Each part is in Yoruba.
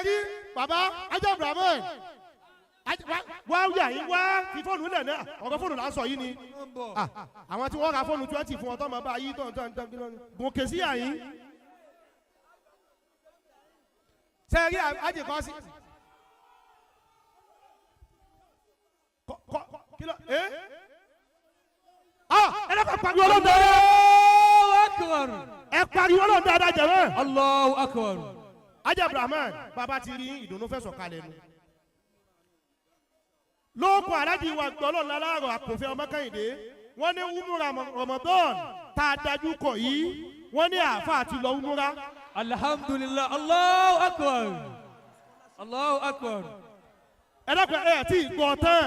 Sẹ́rí bàbá Ajá Abrahamu wá wíyà yín wá fi fóònù lẹ̀ náà ọ̀rọ̀ fóònù là ń sọ yìí ni. Àwọn tí wọ́n ra fóònù 20 fún ọ tọ́ ma bá yí tọ́ tọ́ tọ́ gòkè sí àyín. Sẹ́rí àjẹkọ́ sí. Kí ló ẹ́ ẹ lọ́kọ̀ pariwo Ọlọ́run dáadáa. Allahu akbar. Ẹ pariwo Ọlọ́run dáadáa jẹ̀mọ́. Allahu akbar. Ajá Abrahamu bàbá ti rí ìdùnnú fẹ́ sọ̀kalẹ̀ nu. Lóòkù aláàjì wa gbọ́lọ́ láláàrọ̀ àkùnfẹ́ ọmọ Kẹ́hìndé wọ́n ní umura Ramadan tá a dájú kọ yìí wọ́n ní àáfà àti lọ umura. Alhamdulillah. Allahu akbar. Allahu akbar. Ẹ dákun ẹ tí ì gbọ́ tán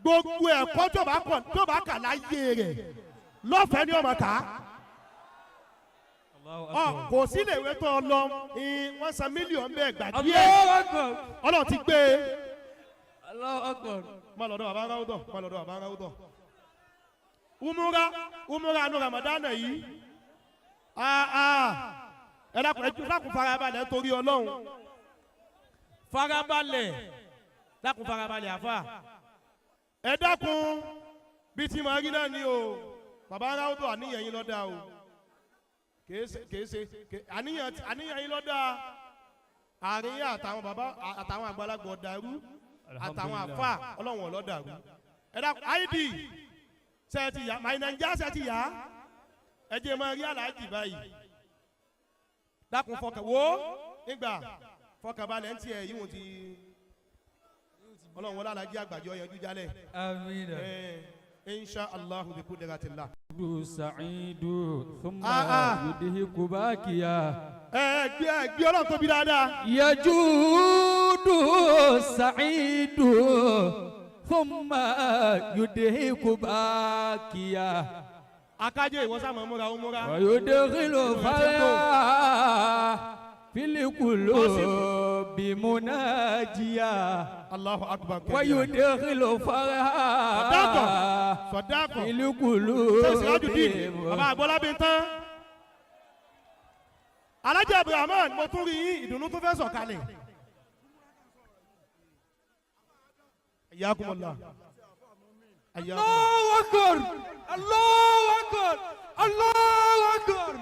gbogbo ẹ̀kọ́ tó bá kà láyé rẹ̀ lọ́fẹ̀ẹ́ ni ọmọ kà á. Allahu akbar. Kò sí lèwe tó lọ wọ́n san mílíọ̀nù bẹ́ẹ̀ gbàgbé ẹ̀ Allahu akbar. Ọlọ́run ti gbé e. Allahu akbar. Má lọ́dọ̀ bàbá aráwùdọ̀ má lọ́dọ̀ bàbá aráwùdọ̀. Umura umura anu Ramadan yìí ẹ dákun ẹ dákun farabalẹ̀ torí Ọlọ́run farabalẹ̀ dákun farabalẹ̀ àfà ẹ dákun bí tí màá rí náà ni o bàbá aráwùdọ̀ àníyàn yín lọ́dà o kèése àníyàn yín lọ́dà àárín àtàwọn bàbá àtàwọn àgbàlagbà ọ̀dàrú àtàwọn àfà Ọlọ́run ọ̀lọ́dàrú ẹ dákun id ṣe ti yá màá Nàìjíríà ṣe ti yá ẹ jẹ́ máa rí aláàjì báyìí dákun fọkàn wo nígbà fọkànbalẹ̀ ń tiẹ̀ yíwọ̀n ti Ọlọ́run wọlé aláàjì àgbàjọ yanjú jálẹ̀. Àmín. Insha Allahu bi kudratillah. Sa'idu thumma yudhiku bakiya. Ẹ gbé Ọlọ́run tóbi dáadáa. Yajudu sa'idu thumma yudhiku bakiya. Akájọ ìwọ sá máa múra ó múra. Wa yudkhilu fara fil qulubi munajiya. Allahu akbar. Wa yudkhilu fara Sọ̀dáàkọ̀. fil qulubi. Ṣé Sirajudeen bàbá Agbọ́lá bí tán. Alájà Abrahamu mo tún rí yín ìdùnnú tó fẹ́ sọ̀kalẹ̀. Ayyakumullah. Allahu akbar. Allahu akbar. Allahu akbar.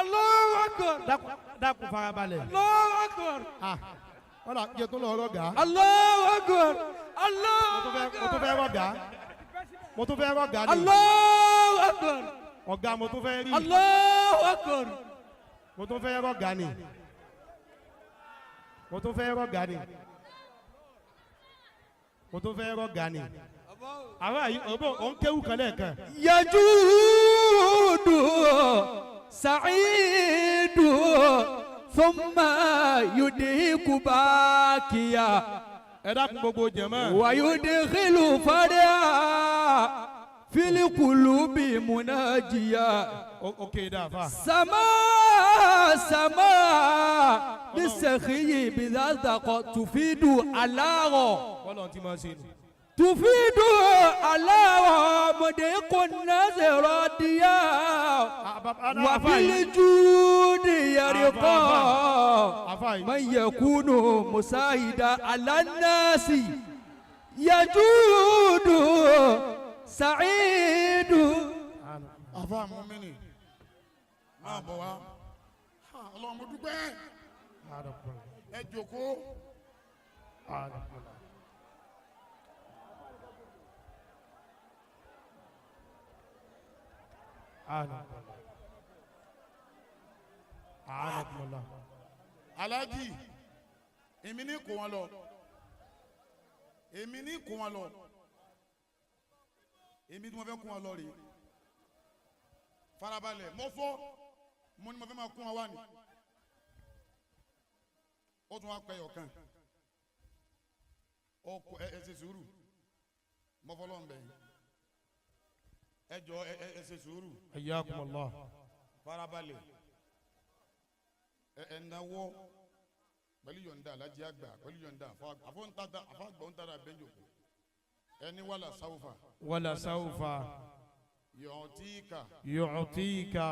Allahu akbar. Dákun farabalẹ̀. Allahu akbar. Wọ́n là jẹ́ tó lọ rọ̀gà. Allahu akbar. Allahu Mo tún fẹ́ rọ̀gà. Mo tún fẹ́ rọ̀gà ni. Allahu akbar. Ọ̀gá mo tún fẹ́ rí. Allahu akbar. Mo tún fẹ́ rọ̀gà ni. Mo tún fẹ́ rọ̀gà ni. Mo tún fẹ́ rọ̀gà ni. Àwọn àyè ọ̀bọ̀n òun kéwù kan lẹ́ẹ̀kan. Yajudu sa'idu thumma yudhiku bakiya. Ẹ dákun gbogbo jẹ̀mọ́. Wa yudkhilu fara fil qulubi munajiya. Ok dáfa. Sama sama bisakhiyi bidadaqo tufidu alaro. Bọ́lá ti máa ṣe nù. Tufidu alaro mọ̀dẹ́kọ̀ nazẹ̀rọ̀ díyà. Wàfíìlì júùdì yàrìkọ́. Man yakunu musahida alannasi yajudu sa'idu. Àfa mọ́mìnì máa bọ̀ wá. Ọlọ́run mo dúpẹ́. Ẹ jókòó. Aláàjì èmi ní kó wọn lọ. Èmi ní kó wọn lọ. Èmi tí mo fẹ́ kó wọn lọ rèé. Farabalẹ̀ mo fọ́ mo ní mo fẹ́ máa kó wọn wá ni. Ó tún wá pẹ́ ọ̀kan. Ọkọ ẹ ṣe sùúrù. Mo fọ́ lọ́nbẹ̀ yìí. Ẹ jọ ẹ ṣe sùúrù. Ayyakumullah. Farabalẹ̀ ẹ náwó pẹ̀lú yọ̀ǹda alájí àgbà pẹ̀lú yọ̀ǹda àfọ̀ntàdà àfọ̀gbọ̀ntàdà bẹ́ńjòkó ẹni wàlà sáwùfà. Wàlà sáwùfà. Yu'tika. Yu'tika.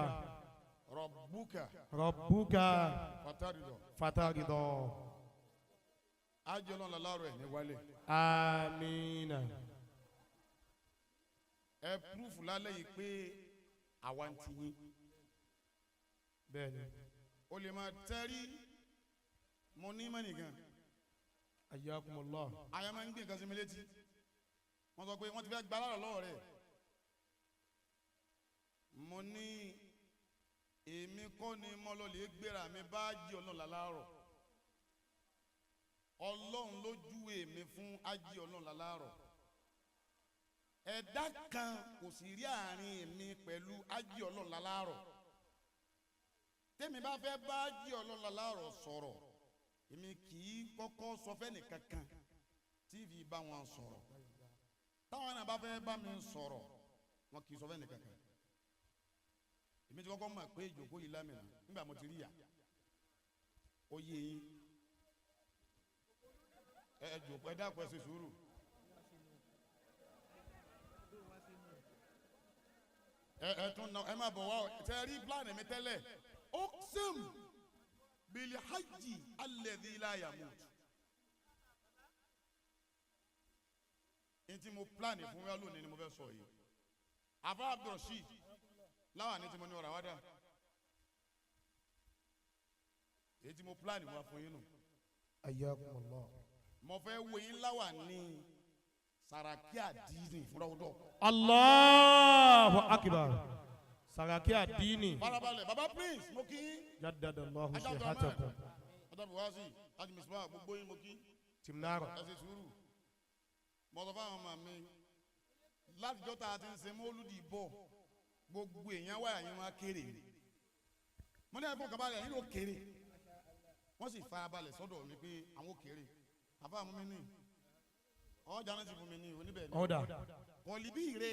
Rabbuka. Rabbuka. Fataridọ. Fataridọ. Ájọ náà lọ́lárọ̀ ẹ̀ ní wálé. Amina. Ẹ púrúfù lálẹ́ yìí pé àwa ń ti yín. Bẹ́ẹ̀ni. O lè máa tẹ́rí mo ní mọ́ nìkan. Ayyakumullah. Àyà máa ń gbé nǹkan sí mi létí. Wọ́n sọ pé wọ́n ti fẹ́ gba aláàrọ̀ lọ́wọ́ rẹ̀. Mo ní èmi kọ́ ni mo lọ lè gbéra mi bá jí ọlọ́run láláàrọ̀. Ọlọ́run ló júwe mi fún ájí ọlọ́run láláàrọ̀. Ẹ̀dá kan kò sì rí àárín mi pẹ̀lú ájí ọlọ́run láláàrọ̀. Tẹ́mi bá fẹ́ bá ájí ọlọ́run láláàrọ̀ sọ̀rọ̀, èmi kì í kọ́kọ́ sọ fẹ́ni kankan tí fi bá wọn sọ̀rọ̀. Táwọn náà bá fẹ́ bá mi sọ̀rọ̀, wọn kì í sọ fẹ́ni kankan. Èmi ti kọ́kọ́ mọ̀ pé ìjókòó yìí lámìnà nígbà mo ti rí yà. Ó yé yín. Ẹ jòkó, ẹ dákun, ẹ ṣe sùúrù. Ẹ tún náà ẹ má bọ̀ wá o. Ṣé rí pílánì mi tẹ́lẹ̀? Oxum bil hajji alladhi la yamut. N tí mo pílánì fún wa lónìí ni mo fẹ́ sọ yìí. Àfa Abdulrasheed láwọn ní tí mo ní ọ̀rọ̀ àwádà. Èyí tí mo pílánì wá fún yín nù. Ayyakumullah. Mo fẹ́ wo yín láwà ní Sàràkí àdínì fúnra ọdọ. Allahu akbar. Sàràkí àdínì. Farabalẹ̀ baba Prince mo kí yín. Jaddadallahu Ajá sihatakum. Adábọ̀ wá sí Ájú Misbah gbogbo yín mo kí. Timnaro. Ẹ ṣe sùúrù. Mo sọ fáwọn ọmọ mi látijọ́ tá a ti ń ṣe mọ́lúdì bọ̀ gbogbo èèyàn wáyà yín wá kéré. Mo ní ẹ̀fọn kabalẹ̀ yín ló kéré. Wọ́n sì farabalẹ̀ sọ́dọ̀ mi pé àwọn ò kéré. Àbá mú mi ní ọjà náà sì fún mi ní oníbẹ̀ ní. Ọ̀dà. Kọ̀lì bí ire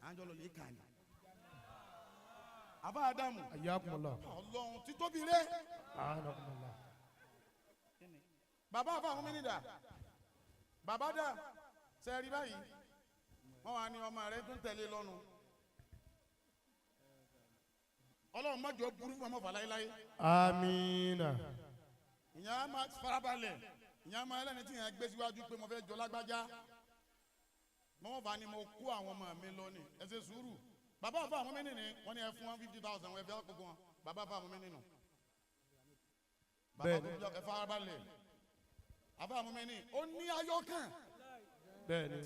àjọ lọ lè kà ní. Àbá Ádámù. Ayyakumullah. Ọlọ́run títóbi rẹ. Anakumullah. Bàbá àfa àwọn mímí dà. Bàbá dà sẹ́ẹ̀rí báyìí. Wọ́n wá ní ọmọ rẹ tún tẹ̀lé lọ́nu. Ọlọ́run má jọ burú fún ọmọ fà láéláé. Amina. Ìyẹn á máa farabalẹ̀. Ìyẹn á máa ẹlẹ́ni tí ìyẹn gbé síwájú pé mo fẹ́ jọ lágbájá. Mọ́mọ́ fà ni mo kó àwọn ọmọ mi lọ ni. Ẹ ṣe sùúrù. Bàbá àfa àwọn mímí ni wọ́n ní ẹ fún 150,000 ẹ fi àkókò wọn. Bàbá àfa àwọn mímí nù. Bàbá tó jọ ẹ farabalẹ̀. Àfa àwọn mímí ó ní ayọ̀ kan. Bẹ́ẹ̀ni.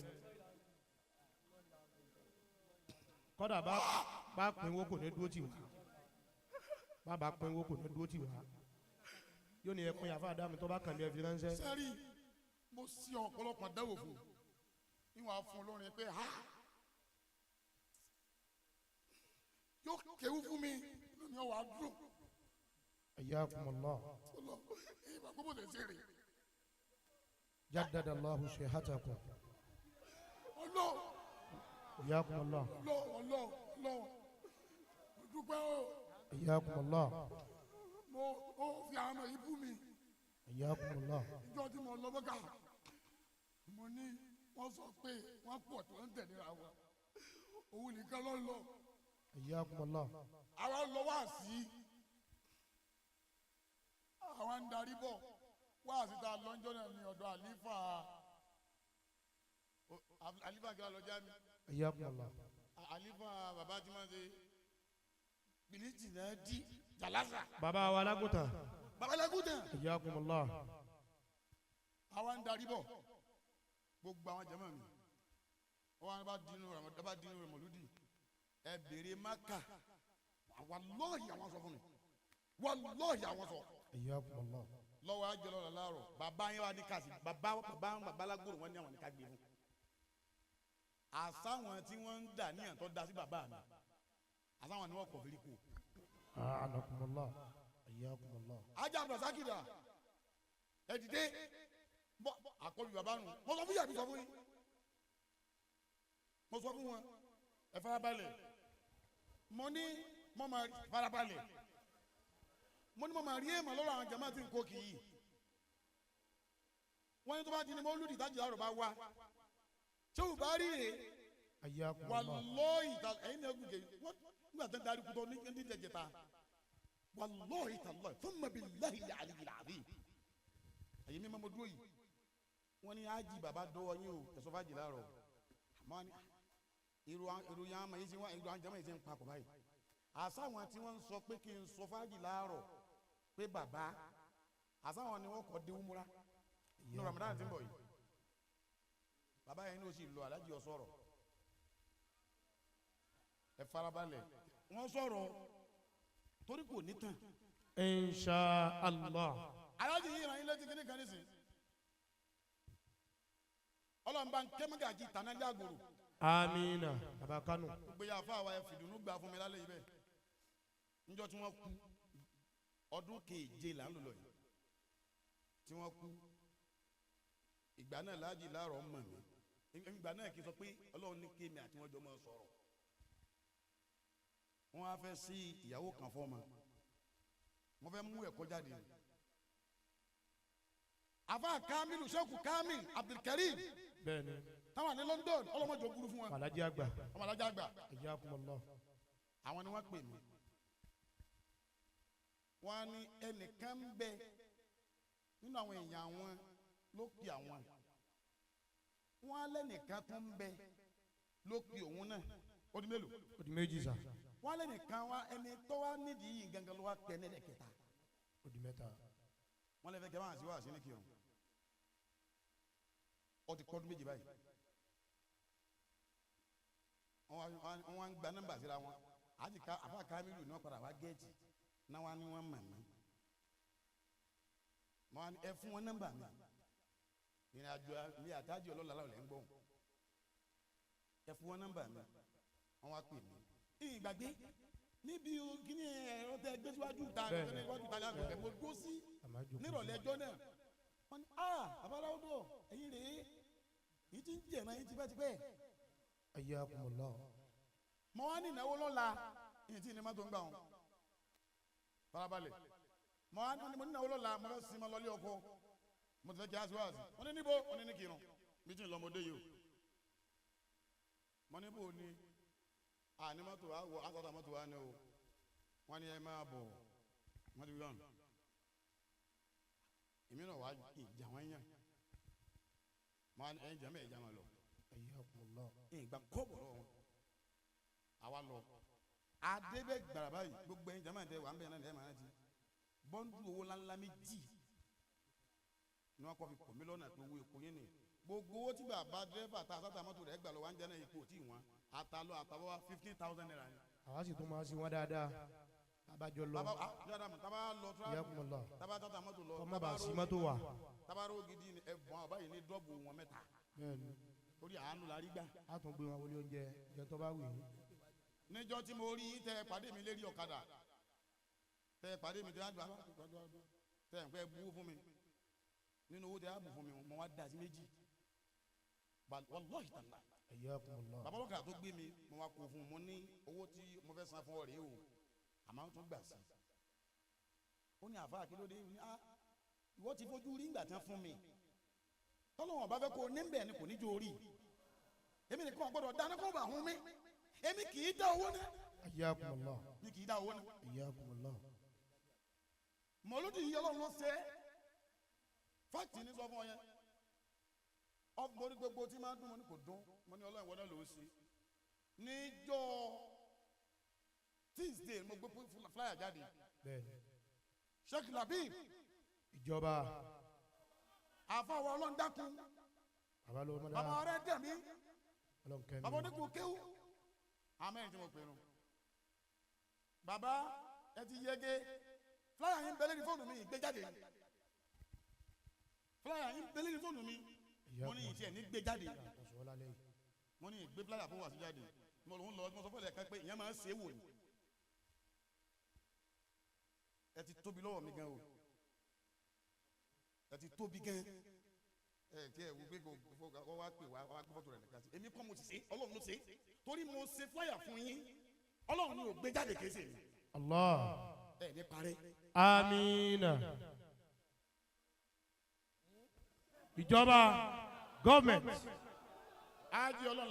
Kọ́dà bá pinwó kò ní dúró tì wá. Bàbá pinwó kò ní dúró tì wá. Yóò ní ẹkùn yàfa Ádámù tó bá kàn mí ẹ fi ránṣẹ́. Sẹ́rí mo sí ọ̀pọ̀lọpọ̀ àdáwò fún un. Níwọ̀n á fún un lórin pé ha yóò kéwú fún mi inú mi ò wá dùn. Ayyakumullah. Ọlọ́ ìgbà gbogbo lè ṣe rè. Jaddadallahu sihatakum. Ọlọ́ Ayyakumullah. ọlọ́ ọlọ́ ọlọ́ mo dúpẹ́ o. Ayyakumullah. Mo ó fi àwọn ọmọ yìí bú mi. Ayyakumullah. Ìjọ tí mo lọ bọ́kà mo ní wọ́n sọ pé wọ́n pọ̀ tó ń tẹ̀léra wọn. Òun nìkan ló lọ. Ayyakumullah. Àwa lọ wá sí. Àwa ń darí bọ̀. Wá sí ta lọ́njọ́ náà ní ọ̀dọ̀ àlífà. Àlífà kí wàá lọ já mi. Ayyakumullah. Àlífà bàbá tí wọ́n ṣe bìlíjì náà dí jàlásà. Bàbá wa lágùntàn. Bàbá lágùntàn. Ayyakumullah. Àwa ń darí bọ̀. Gbogbo àwọn jàmá mi. Wọ́n bá dínú rẹ̀ bá dínú rẹ̀ mọ̀lúdì. Ẹ bèrè Mákà. Wàlọ́ọ̀hì àwọn sọ fún mi. Wàlọ́ọ̀hì àwọn sọ. Ayyakumullah. Lọ́wọ́ àjọ lọ́la láàrọ̀. Bàbá yẹn wà ní kàsí. Bàbá bàbá bàbá lágbóró wọn ní àwọn ní ká gbé fún. Àsáwọn tí wọ́n ń dà níyàn tó da sí bàbá mi. Àsáwọn ni wọ́n kọ̀ fìrí kù. Anakumullah. Ayyakumullah. Ajá Abdulrasaki dà. Ẹ dìde. Bọ́ àkọlù bàbá nù. Mo sọ fún yàrá mi sọ fún yín. Mo sọ fún wọn. Ẹ farabalẹ̀. Mo ní mo máa farabalẹ̀. Mo ní mo máa rí èèmọ̀ lọ́rọ̀ àwọn jàmáà tí ń kó kì í. Wọ́n ní tó bá di ni mo lùdì tájì láàrọ̀ bá wá. Ṣé o bá rí rè? Ayyakumullah. Wàlọ́ọ̀hì ta ẹ̀yin náà gùn kè wọ́n nígbà tó ń darí kutọ ní jẹjẹta. Wàlọ́ọ̀hì tallahi thumma billahi al-aliyyil azim. Ẹ̀yin Èmi máa mo dúró yìí. Wọ́n ní ájì bàbá dọ́wọ́ yín o, ẹ̀sọ́ fàájì láàárọ̀. Àmọ́ ní èrò yẹn àmọ́ yìí ti wá èrò àjẹmọ́ yìí ti ń papọ̀ báyìí. Àsáwọn tí wọ́n ń sọ pé kí n sọ fàájì láàárọ̀ pé bàbá àsáwọn ni wọ́n kọ́ dé wúmúra ní Ramadan tí ń bọ̀ yìí. Bàbá yẹn ní o sì lọ alájì ọ sọ̀rọ̀. Ẹ farabalẹ̀ wọ́n sọ̀rọ̀ torí kò ní tán. Insha Allah. Alájì yìí ràn yín létí kíní kan nísìnyí. Ọlọ́mùbá ń kẹ́míkàjì tànájà gbòòrò. Amina. Baba Kanu. Gbogbo yà fún àwa ẹ fìdùnnú gbà fún mi lálẹ́ yìí bẹ́ẹ̀. Níjọ́ tí wọ́n kú ọdún keje là ń lò lọ yìí. Tí wọ́n kú ìgbà náà láàjì láàrọ̀ mọ̀ mí. Ìgbà náà kì í sọ pé Ọlọ́run ní kémi àti wọ́n jọ máa sọ̀rọ̀. Wọ́n á fẹ́ sí ìyàwó kan fọ́mọ. Mo fẹ́ mú ẹ̀kọ́ jáde. Àfa Kamilu Sheku Kamil Abdulkareem. Bẹ́ẹ̀ni. Táwọn ní London ọlọ́mọdé ògúrú fún wọn. Alhaji àgbà. Ọmọ alájà àgbà. Hayyakumullah. Àwọn ni wọ́n pè mí. Wọ́n á ní ẹnìkan ń bẹ nínú àwọn èèyàn àwọn ló pe àwọn. Wọ́n á lẹ́nìkan tó ń bẹ ló pe òun náà. Ó di mélòó? Ó di méjì sà. Wọ́n á lẹ́nìkan wá ẹni tó wá nídìí yìí gangan ló wá pẹ́ ní ẹ̀kẹta. Ó di mẹ́ta. Wọ́n lè fẹ́ kẹ́ máa sí wá sí ní kírun. Ó ti kọ́dún méjì báyìí. Wọ́n wá ń gba nọ́mbà síra wọn. Àti ká àfa Kamilu ní wọ́n padà wá gẹ́ẹ̀tì. Náà wá ní wọ́n mọ̀ mí. Wọ́n á ní ẹ fún wọn nọ́mbà mi. Ìrìn àjò mi àtàjì ọlọ́lá làwọn ẹ̀ ń gbọ́. Ẹ fún wọn nọ́mbà mi. Wọ́n wá pè mí. Ìgbàgbé níbi kíní ẹ̀rọ tẹ gbé síwájú ta síwájú ta ní àgbẹ̀ mo dúró sí nírọ̀lẹ́ ẹjọ́ náà. Wọ́n ní àbáráwọ́dọ̀ ẹ̀yin rèé yìí ti ń jẹ̀ràn yín tipẹ́tipẹ́. Hayyakumullah. Mo wá ní ìnáwó lọ́la yìí tí ní mọ́tò ń gbà wọn. Farabalẹ̀. Mo wá ní ìnáwó lọ́la mo fẹ́ sinmi lọ́lé ọkọ. Mo ti fẹ́ kí á sí wáàsí. Wọ́n ní níbo? Wọ́n ní ní kírun. Mi ti ń lọ ọmọdé yìí o. Mo ní bò ní àní mọ́tò wa wọ àtàtà mọ́tò wa ni o. Wọ́n ní ẹ máa bọ̀. Wọ́n ti wí ọ̀nà. Èmi náà wá ìjà wọn yàn. Mo wá ní ẹ̀yin jẹ́mẹ̀ ìjà máa lọ. Hayyakumullah. Ìgbà kọ́bọ̀ lọ́wọ́ wọn. Àwa lọ. Adébẹ̀ gbàrà báyìí gbogbo ẹ̀yin jẹ́mẹ̀ tẹ wà ń bẹ̀ náà ẹ̀ máa rántí. Bọ́ńdù owó ńláńlá méjì ni wọ́n kọ́ fi pọ̀ mí lọ́nà pé owó èkó yín ni. Gbogbo owó tí bàbá dírẹ́fà ta sátà mọ́tò rẹ̀ gbà lọ wá ń jẹ́ náà ipò tí wọ́n àtàlọ́ àtàwọ́ 15,000 naira ni. Àwa sì tún máa ṣe wọn dáadáa. Abájọ lọ. Tábà lọ Hayyakumullah. tábà tata mọ́tò lọ. Kọ́mọ́ bá sí mọ́tò wà. Tábà ró gidi ni ẹ̀bùn àwọn báyìí ní dọ́ọ̀bù wọn mẹ́ta. Bẹ́ẹ̀ni. Torí àánú la rí gbà. A tún gbé wọn wọlé oúnjẹ jẹ tó bá wù yín. Níjọ́ tí mo rí tẹ pàdé mi lérí ọ̀kadà tẹ pàdé mi tẹ tẹ ń pẹ́ bú fún mi nínú owó tẹ á bù fún mi mo wá dà sí méjì wallahi tàlá. Hayyakumullah. Bàbá ọlọ́kadà tó gbé mi mo wá kó fún un mo ní owó tí mo fẹ́ san fún ọ rèé o àmọ́ tó gbà sí. Ó ní àfa kí ló dé ní a ìwọ ti fojú rí ìgbà tán fún mi tọ́lọ́wọ̀n bá fẹ́ kó níbẹ̀ ni kò ní jó orí èmi nìkan gbọ́dọ̀ dáná kó bà hún mi èmi kì í dá owó náà. Hayyakumullah. Mi kì í dá owó náà. Hayyakumullah. Mọ̀lúdì yìí Ọlọ́run ló ṣe é fáàtì ní sọ fún ọ yẹn mo ní gbogbo tí máa ń dún mo ní kò dún mo ní Ọlọ́run ìwọ náà ló ń ṣe. Níjọ́ Tuesday mo gbé flyer jáde. Bẹ́ẹ̀ni. Sheikh Labib. Ìjọba. Àfọwọ́ Ọlọ́run dákun. Bàbá ló mọ̀ dáa. Bàbá ọ̀rẹ́ dẹ̀ mí. Ọlọ́run kẹ́ mi. Bàbá oníkun kéwú. Amẹ́rin tí mo pè nù. Bàbá ẹ ti yege. Flyer yín bẹ́lẹ́ ní fóònù mi gbé jáde. Flyer yín bẹ́lẹ́ ní fóònù mi. Mo ní ìtì ẹ̀ ní gbé jáde. Mo ní ìgbé flyer fún wàásù jáde. Mo lòún lọ mo sọ fún ẹ̀ kan pé ìyẹn máa ń ṣe é wò ni. Ẹ ti tóbi lọ́wọ́ mi gan o. Ẹ ti tóbi gan. Ẹ tí ẹ wo pé kò wá pè wá wá gbé fọ́tò rẹ̀ nìkan sí. Èmi kọ́ mo ti ṣe Ọlọ́run ló ṣe. Torí mo ṣe flyer fún yín. Ọlọ́run ni ò gbé jáde kìí ṣe mi. Allah. Ẹ ní parẹ́. Amina. Ìjọba government. Ájí Ọlọ́run.